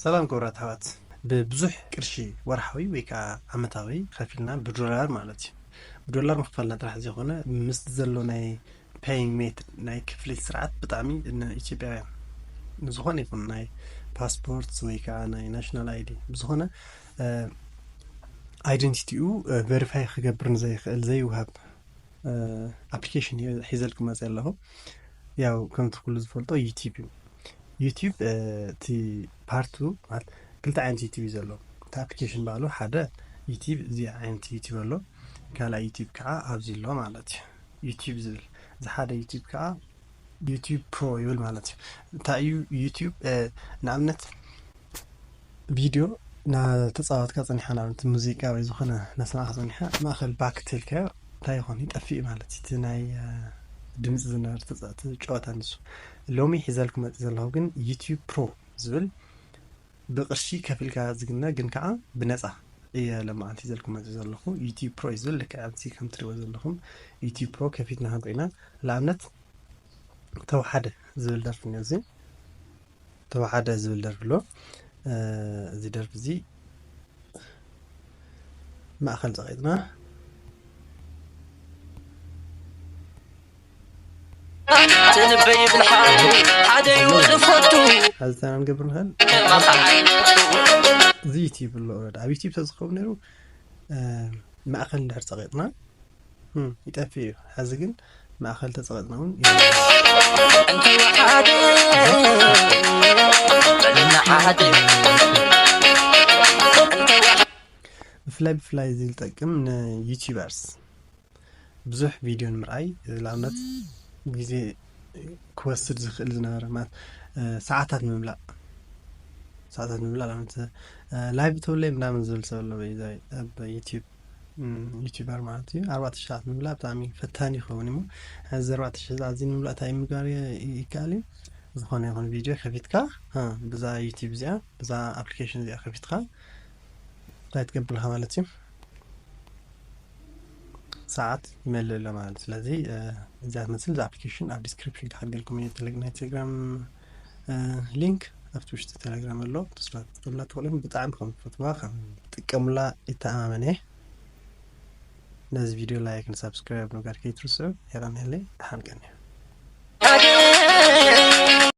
ሰላም ክቡራት ኣሕዋት፣ ብብዙሕ ቅርሺ ወርሓዊ ወይ ከዓ ዓመታዊ ከፊልና ብዶላር ማለት እዩ። ብዶላር ምኽፋልና ጥራሕ ዘይኮነ ምስቲ ዘሎ ናይ paying method ናይ ክፍሊት ስርዓት ብጣዕሚ ንኢትዮጵያውያን ንዝኾነ ይኹን ናይ ፓስፖርት ወይ ከዓ ናይ ናሽናል ID ብዝኾነ identity ኡ verify ክገብር ንዘይኽእል ዘይወሃብ application ሒዘልኩም መፅእ ኣለኹ። ያው ከምቲ ኩሉ ዝፈልጦ YouTube እዩ። YouTube እቲ part ኡ ማለት ክልተ ዓይነት YouTube እዩ ዘሎ። እቲ application ባዕሉ ሓደ YouTube እዚ ዓይነት YouTube ኣሎ፣ ካልኣይ YouTube ከዓ ኣብዚ ኣሎ ማለት እዩ። YouTube ዝብል እዚ ሓደ YouTube ከዓ YouTube Pro ይብል ማለት እዩ። እንታይ እዩ YouTube? ንኣብነት ቪድዮ እናተፃወትካ ፀኒሓ፣ ንኣብነት ሙዚቃ ወይ ዝኾነ እናሰማዕካ ፀኒሓ ማእኸል back ተልካዮ እንታይ ይኾን? ይጠፍእ ማለት እዩ። እቲ ናይ ድምፂ ዝነበረ ተፃ- እቲ ጨዋታ ንሱ። ሎሚ ሒዘልኩም መፅእ ዘለኹ ግን YouTube Pro ዝብል ብቅርሺ ከፊልካ ዝግነ ግን ከዓ ብነፃ እየ ለማዓንቲ ሒዘልኩም መፅእ ዘለኹ። YouTube Pro እዩ ዝብል ልክዕ ኣብዚ ከም ትሪእዎ ዘለኹም YouTube Pro ከፊትና ክንሪና ንኣብነት ተወሓደ ዝብል ደርፊ እኒኦ። እዚ ተወሓደ ዝብል ደርፊ ኣሎ። እዚ ደርፊ እዚ ማእኸል ፀቂጥና ትንበይ ብልሓቱ ሓደ እዩ ዝፈቱ። ሕዚ እንታይ ንገብር ንኽእል? እዚ ዩቲዩብ ኣሎ። ኣብ ዩቲዩብ ተዝኸውን ነይሩ ማእኸል እንድሕር ፀቂጥና ይጠፍእ እዩ። ሕዚ ግን ማእኸል ተፀቐጥና እውን ብፍላይ ብፍላይ እዚ ዝጠቅም ንዩቲዩበርስ ብዙሕ ቪድዮ ንምርኣይ፣ ንኣብነት ግዜ ክወስድ ዝኽእል ዝነበረ ማለት ሰዓታት ንምምላእ ሰዓታት ንምምላእ ንኣብነት ላይቭ ተብለይ ምናምን ዝብል ሰብ ኣሎ ኣብ ዩቲዩብ ዩቲዩበር ማለት እዩ። ኣርባዕተ ሺሕ ሰዓት ምምላእ ብጣዕሚ ፈታኒ ይኸውን እሞ እዚ ኣርባዕተ ሺሕ ሰዓት እዚ ንምምላእ እንታይ ምግባር ይከኣል እዩ? ዝኾነ ይኹን ቪድዮ ከፊትካ ብዛ ዩቲዩብ እዚኣ ብዛ ኣፕሊኬሽን እዚኣ ከፊትካ እንታይ ትገብር ኣለኻ ማለት እዩ? ሰዓት ይመልእ ኣሎ ማለት እዩ። ስለዚ እዚኣ ትመስል እዛ ኣፕሊኬሽን ኣብ ዲስክሪፕሽን ክሓድገልኩም እየ ናይ ቴሌግራም ሊንክ ኣብቲ ውሽጢ ቴሌግራም ኣሎ። ተስፋ ክትጥቀምላ ትኽእሉ ኢኹም። ብጣዕሚ ከም ትፈትዋ ከም ትጥቀሙላ ይተኣማመን እየ። ነዚ ቪድዮ ላይክ ን ሳብስክራይብ ምግባር ከይትርስዑ። የቐንየለይ። ደሓን ቀንዩ።